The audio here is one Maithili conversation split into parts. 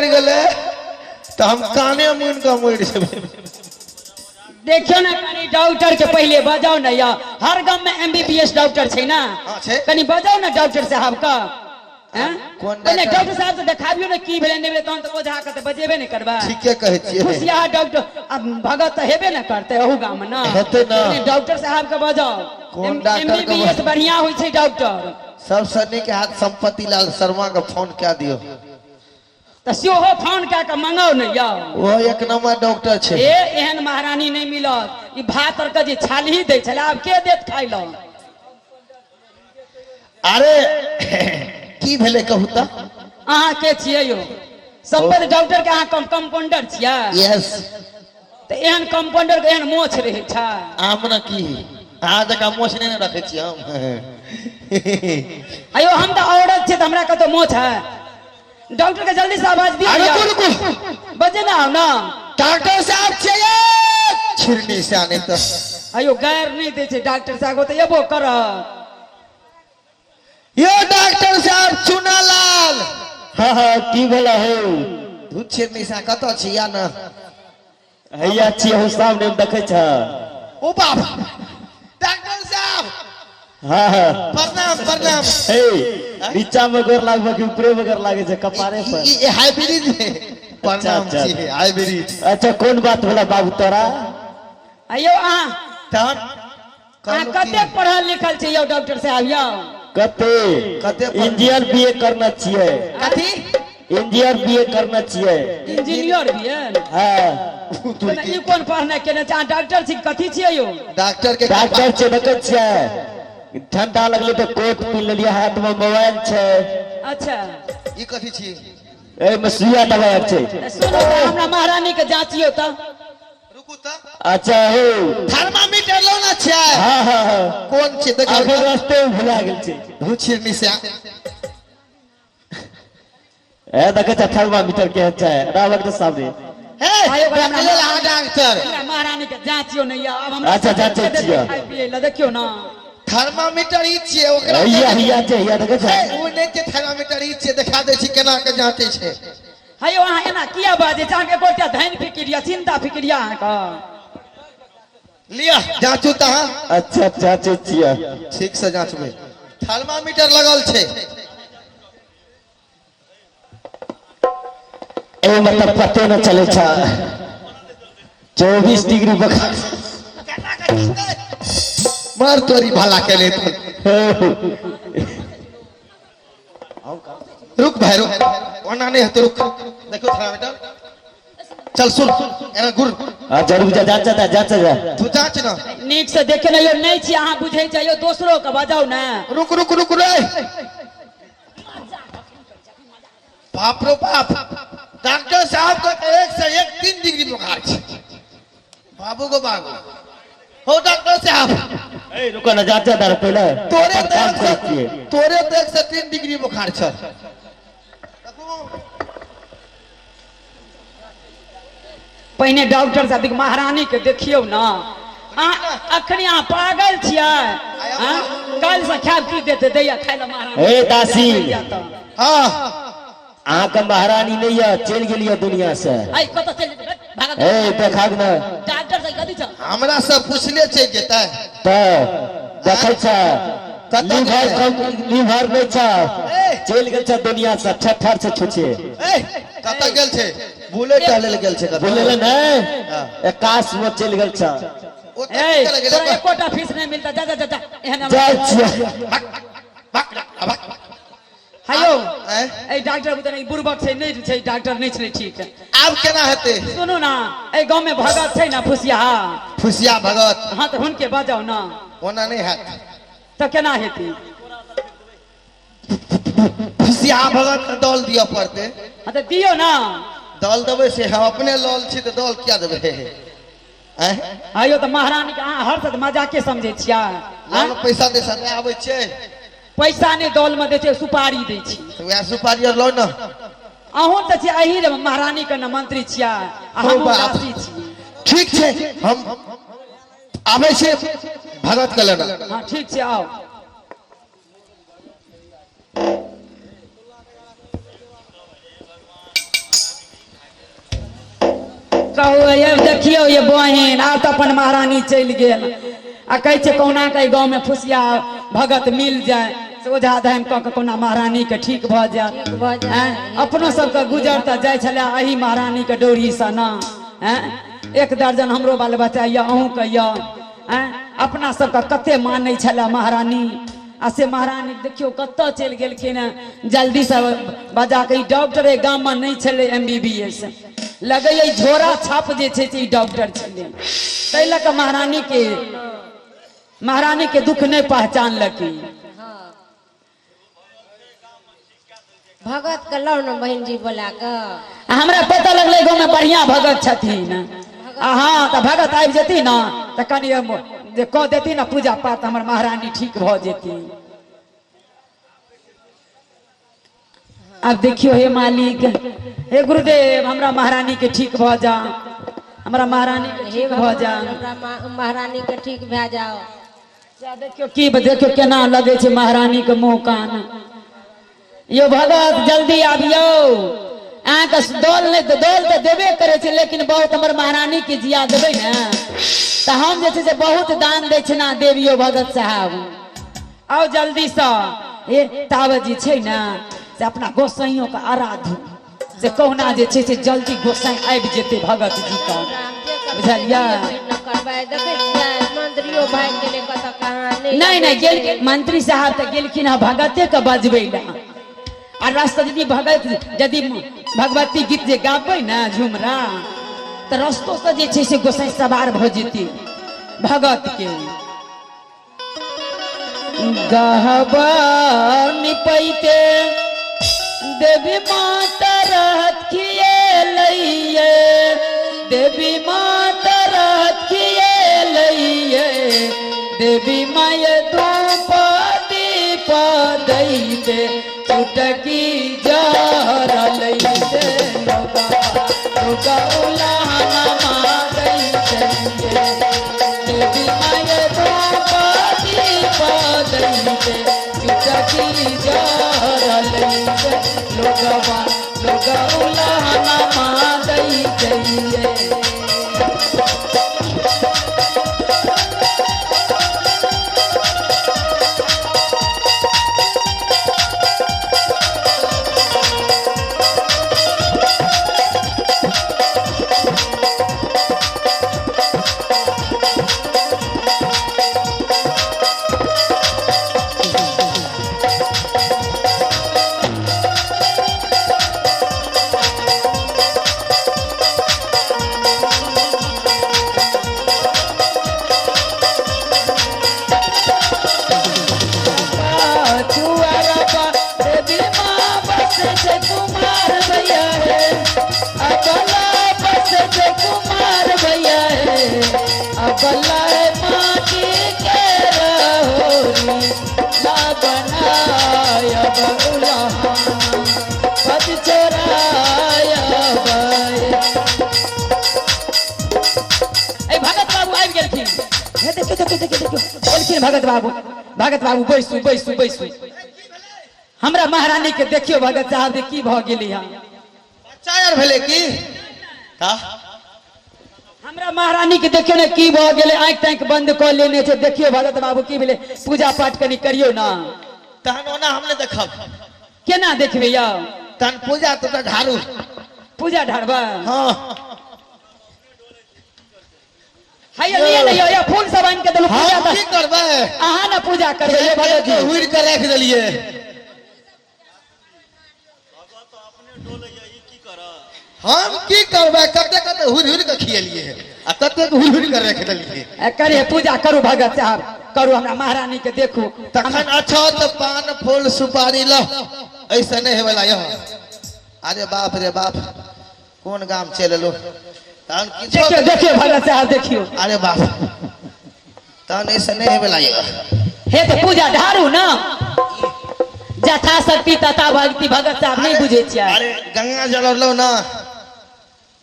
बढ़ि गेलै तऽ हम काने मुनि कऽ मरि जेबै। देखियौ ने, कनी डॉक्टर के पहिले बजाउ ने यौ। हर गाम में एमबीबीएस डॉक्टर छै ना? हाँ, छै। कनी बजाउ ने डॉक्टर साहब का, हैं? कोन पहिले डॉक्टर? डॉक्टर साहब से देखाबियौ ने, की भेलै नहि भेलै, तहन तऽ ओझा के तऽ बजेबे नहि करबै। ठीके कहै छियै। खुशिया डॉक्टर आ भगत तऽ हेबे ने करतै अहू गाम में ना? हेतै ना। कनी डॉक्टर साहब के बजाउ। कोन डॉक्टर के? एमबीबीएस बढ़िया होइ छै डॉक्टर। सबसँ नीक हाथ संपत्ति लाल शर्मा के फोन कए दियौ। तऽ सेहो फोन कए कऽ मंगाउ ने यौ। ओ एक नंबर डॉक्टर छै। ए, एहन महारानी नहि मिलत। ई भात आर के जे छालही दै छलै, आब के देत खाइ लए? अरे, की भेलै कहू तऽ? अहाँ के छियै यौ? संपत डॉक्टर के अहाँ कम कम्पाउंडर छियै? यस। तऽ एहन कम्पाउंडर के एहन मोछ रहै छै? आम ने की, अहाँ जकाँ मोछ नहि ने रखै छी हम। अयो, हम तऽ औरत छियै तऽ हमरा कतौ मोछ है? डॉक्टर के जल्दी से आवाज दियौ। अरे रुकू, रुकू। बजे ना आउ ना। डॉक्टर साहब छियै, छिरनी से आने तऽ। अयो, गैर नहि दै छै डॉक्टर साहब, ओ तऽ एबो कर। यो डॉक्टर साहब, चुना लाल। हाँ हाँ, की भेला हो? धूत छिरनी से कतऽ छी या ना? हैया छियै हो, सामने मे देखै छ। ओ बाप, डॉक्टर साहब। हाँ हाँ। प्रणाम, प्रणाम। हे, नीचा में गोर लागबो कि ऊपरे में गोर लागे छै कपारे पर? ई हाइब्रिड है। प्रणाम। अच्छा, छी हाइब्रिड। अच्छा, कोन बात भेला बाबू तोरा? अयो, अहाँ तहन अहाँ कहलहुँ कते की? पढ़ल लिखल छी यौ डॉक्टर साहब यौ? कते? कते पढ़ल? इंजीनियर बीए करना छियै। कथी? इंजीनियर बीए करना छियै। इंजीनियर भी है? हाँ। तऽ ई कोन पढ़नाइ केने छै? अहाँ डॉक्टर छी, कथी छियै यौ? डॉक्टर के डॉक्टर छै, देखै छियै, ठंडा लगलै तऽ कोट पीन लेलियै, हाथ में मोबाइल छै। अच्छा। ई कथी छी? एहिमे सुइया दवाइ आर छै। तऽ सुनू तऽ, हमरा महारानी के जाँचियौ तऽ। रुकू तऽ। अच्छा हो। थर्मामीटर लो ना छै। हाँ हाँ हाँ। कोन छै देखियौ। अखन रस्ते में भुला गेल छै। धूत से। ए, देखै छै थर्मामीटर केहन छै, रावण के सामने। हे। आयो बड़ा। देखले अहाँ डॉक्टर? हमरा महारानी के जाँचियौ ने यौ, आब हमरा अच्छा, जाँचै छियै। खाइ पियै लए देखियौ ने। थर्मामीटर ई छियै ओकरा। हैया हैया छै, हैया देखै छै। हे, ओ नहि छै थर्मामीटर, ई छियै। देखा दै छी केना के जाँचै छै। हे यौ, अहाँ एना किया बाजै छी? अहाँके एकोटा धनि फिकिर यऽ, चिन्ता फिकिर यऽ अहाँके? लिअ, जाँचू तऽ अहाँ। अच्छा, जाँचै छियै। ठीक से जाँचबै, थर्मामीटर लगल छै। ए, मतलब पते न चलै छै, 24 डिग्री बुखार। मार तोरी भला के ले। रुक भाई, रुक, ओना नहीं हेतौ, रुक। देखियौ थर्मामीटर। चल सुन, एना घुर। हाँ, जरूर जा, जाँच जा, जाँच जा। तू जाँच ना। नीक से देखे ने यौ, नहि छी अहाँ बुझै छै यौ, दोसरो के बजाउ ने। रुक रुक रुक रे, बाप रो बाप, डॉक्टर साहब के तो 101.3 डिग्री बुखार छै। बाबू गो बाबू हो, डॉक्टर साहब। ए, रुको ना, जाँच जा पहिले। तोरे तो काम एक करै सौ छियै। तोरे तो 103 डिग्री बुखार छै। पहिने डॉक्टर साहब, देखियौ, महारानी के देखियौ ने। अहाँ अखनी अहाँ पागल छियै? आँ? काल्हिसँ खायब की देतै दैया खाय लए महारानी? ए दासी। हाँ। अहाँके महारानी नहि यऽ, चलि गेल यऽ दुनिया से। ऐ, कतऽ चलि जेतै? भागत। ए, देखाक ने। डॉक्टर साहब, कथी छ? हमरा सब पुछले चलि जेतै। तऽ देखै छै। कतऽ लीवर गेलै? कम लीवर नहि छै। ए। चलि गेल छै दुनिया से, ठट्ठर से छुछे। ए, कतऽ गेल छै? बुले टहले लए गेल छै कतऽ? बोले ले नहि। हाँ। आकाश में चलि गेल छै। ओ तऽ ए, चलि गेलै। तोरा एकोटा फीस नहि मिलता। जा जा जा जा, एहन हमरा- जाइ छियै। भक, भक, भक। हेयौ। आँय? ए डॉक्टर बुझै नहि, बुड़बक छै, नहि छै डॉक्टर, नहि छै ठीक। आब केना हेतै? सुनू ना, एहि गाँव में भगत छै ने फुसिया? फुसिया भगत। हाँ, तऽ हुनके बजाउ ना। ओना नहि हैत। तऽ केना हेतै? फुसिया भगत के दल दिअ पड़तै। हाँ, तऽ दियौ ना। दल देबै से हम अपने लल छी तऽ दल किया देबै? आँय? आइयो तऽ महारानी के अहाँ हर साथ मजाके समझै छियै? आँय? लल पैसा तैसा नहि आबै छै। पैसा नहि दौल में दै छै, सुपारी दै छै। तऽ वएह सुपारी आर लौ ने। अहूँ तऽ छियै एही रे महारानी के ने मंत्री छियै आ हो हमहूँ बाप। दासी छियै। ठीक छै, हम आबै छी भगत के लेना। हाँ, ठीक छै, आउ। कहू ये देखियौ ये बहिन, आब तऽ अपन महारानी चलि गेल। आ कहै छै कहुना के गाँव में फुसिया भगत मिल जाय से ओझा धाम कऽ के कोना महारानी के ठीक भऽ जाय। ठीक भऽ जाय। आँय, अपनो सबके गुजर तऽ जाइ छलै एही महारानी के डोरी सँ ना। आँय, एक दर्जन हमरो बाल बच्चा यऽ, अहूँके यऽ। आँय, अपना सबके कते मानै छलै महारानी, आ से महारानी देखियौ कतऽ चलि गेलखिन हँ। जल्दीसँ बजा कऽ ई डॉक्टर एहि गाममे नहि छलै एम बी बी एस, लगैए ई झोरा छाप जे छै से ई डॉक्टर छलै, ताहि लऽ कऽ महारानी के दुख नहि पहचानलकै। भगत के लाउ ने बहिन जी बोला कऽ। आ हमरा पता लगलै गाँवमे बढ़िआँ भगत छथिन। आ हँ, तऽ भगत आबि जेती ने तऽ कनि हम जे कऽ देती ने पूजा पाठ, हमर महारानी ठीक भऽ जेती। आब देखियौ, हे मालिक, हे गुरुदेव, हमरा महारानी के ठीक भऽ जा, हमरा महारानी के हे ठीक भऽ जा। भगवान, हमरा महारानी के ठीक भए जाओ। सएह देखियौ की देखियौ केना लगै छै महारानी के मुँह कान। यौ भगत, जल्दी आबियौ। अहाँके दौल नहि तऽ दौल तऽ देबे करै छै, लेकिन बहुत हमर महारानी के जिया देबै ने तऽ हम जे छै से बहुत दान दक्षिणा देब। यौ भगत साहब, आउ जल्दीसँ। हे ताबत जे छै ने से अपना गोसाइयों के आराधू से कहुना जे छै से जल्दी गोसाई आबि जेतै भगत जी के, बुझलियै? करबै, देखै छियै मंत्रियो भागि गेलै कतऽ कहाँ नहि। नहि नहि, गेल मंत्री साहब तऽ गेलखिन हँ भगते के बजबै लए। आ रास्ता यदि भगत यदि भगवती गीत जे गाबै ने झुमरा, तऽ रस्तो से जे छै से गोसाई सवार भऽ जेतै भगत के। गहबर निपैते देवी माता रहत खियलैये, देवी माता रहत खियलैये, देवी माय धूप दीप दैते चुटकी जरलैते, लोगा लोगा उलाना दैते, देवी माय धूप दीप दैते चुटकी जरलैते, लोगवा लोगा उलाना दैते। छुआरबा देवी माँ बस छै कुमार भैया हे, अबला बस छै कुमार भैया हे, अबला माटी के रहोरी ला बनाय बउला पद चोराय। ए भगत बाबू आबि गेलखिन। हे देखियौ देखियौ देखियौ देखियौ, एलखिन भगत बाबू। भगत बाबू, बैसू बैसू बैसू। हमरा महारानी के देखियौ भगत साहब, जे की भऽ गेली हँ। बच्चा यार भेलै की ता? हमरा महारानी के देखियौ ने की भऽ गेलै, आँखि ताँखि बंद कऽ लेने छै। देखियौ भगत बाबू, की भेलै? पूजा पाठ कनि करियौ ने। तहन ओना हम नहि देखब। केना देखबै यौ? तहन पूजा तो ढारू। पूजा ढारबै? हाँ। हैया लिअ ने यौ, यौ फूल सब आनि के देलहुँ पूजा। हम की तऽ करबै? अहाँ ने पूजा करबै यौ भगत जी। हुड़ के राखि देलियै। हम की करबै? कते कते हुड़ हुड़ के खियलियै आ कते हुड़ हुड़ के राखि देलियै। ए, करिए पूजा करू भगत साहब, करू, हमरा महारानी के देखू। तखन अच्छा तऽ पान फूल सुपारी ल, ऐसे नहि हेवला यह। अरे बाप रे बाप, कोन गाम चलि एलहुँ? तहन किछो देखियौ देखियौ भगत साहब, देखियौ। अरे बाप, तहन ऐसे नहि हेवला यह। हे तऽ पूजा ढारू ने, यथा शक्ति तथा भक्ति। भगत साहब, नहि बुझै छियै? अरे गंगा जल लौ ना,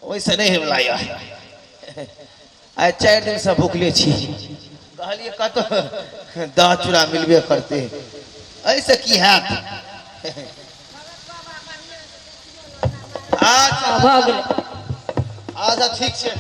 ओहिसँ नहि हेवला यह। आइ 4 दिनसँ भूखले छी। कहलियै कतौ दह चूड़ा मिलबे करते, एहिसँ की हैत? अच्छा। भऽ गेलै। अच्छा ठीक छै।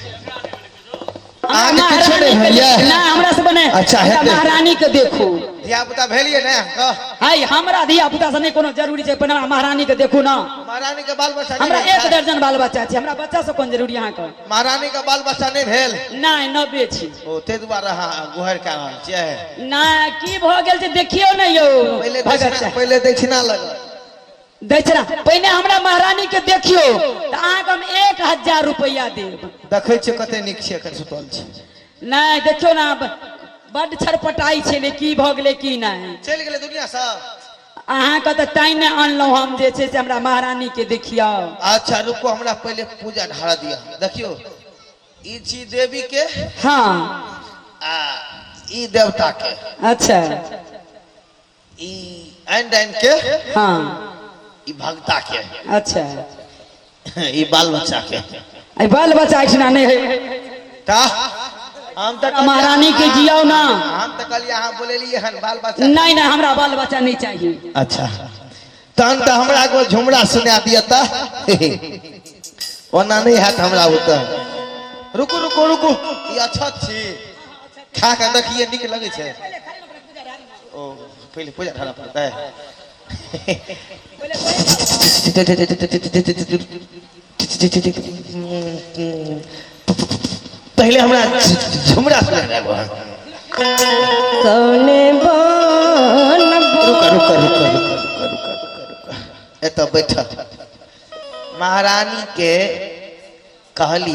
हमरा अहाँके किछो महारानी नहि के भेल ये? नहि, हमरा से बने। अच्छा, हमरा हेतै। महारानी के देखू। धिया पुता भेलियै ने कह। हाय, हमरा धिया पुता से नहि कोनो जरूरी छै, पहिने हमरा महारानी के देखू ना। महारानी के बाल बच्चा नहि हमरा भेल? एक दर्जन बाल बच्चा छै, हमरा बच्चा से कोन जरूरी अहाँके? महारानी के बाल बच्चा नहि भेल? नहि, 90 छी। ओ ताहि दुआरे अहाँ गुहर कए रहल छियै? नहि, की भऽ गेल छै देखियौ ने यौ। पहिले भगत दक्षिणा साहब। पहिले दक्षिणा लगल। दक्षिणा पहिने हमरा महारानी के देखियौ तऽ अहाँके हम 1000 रुपैआ देब। देखै छियै कते नीक छै, एखन सुतल छै। नहि, देखियौ ने, बड्ड छरपटाइ छै ने, की भऽ गेलै की नहि। चलि गेलै दुनिया सँ। अहाँके तऽ तैं नहि अनलहुँ हम जे छै से हमरा महारानी के देखियौ। अच्छा रुको, हमरा पहिले पूजा ढारा दिअ। देखियौ, ई छी देवी के। हाँ। आ ई देवता के। अच्छा। ई आइन डाइन के। हाँ। ई भगता के। अच्छा। ई बाल बच्चा के। एहि बाल बच्चा एहिठिना नहि है। ता हम तऽ कहलियै- महारानी के जियाउ ना। हम तऽ कहलियै अहाँ बोलेलियै हन बाल बच्चा। नहि नहि, हमरा बाल बच्चा नहि चाही। अच्छा, तहन तऽ हमरा एगो झुमरा सुना दिअ तऽ। ओना नहि हैत हमरा ओतऽ। रुकू रुकू रुकू, ई अछत छी, खा कऽ देखिए नीक लगै छै। ओ पहिले पूजा ढारा पड़तै। पहिले हमरा झुमरा सुना देबो। कौने बन रुक रुक रुक रुक रुक रुक रुक रुक, एतऽ बैठ। महारानी के कहली।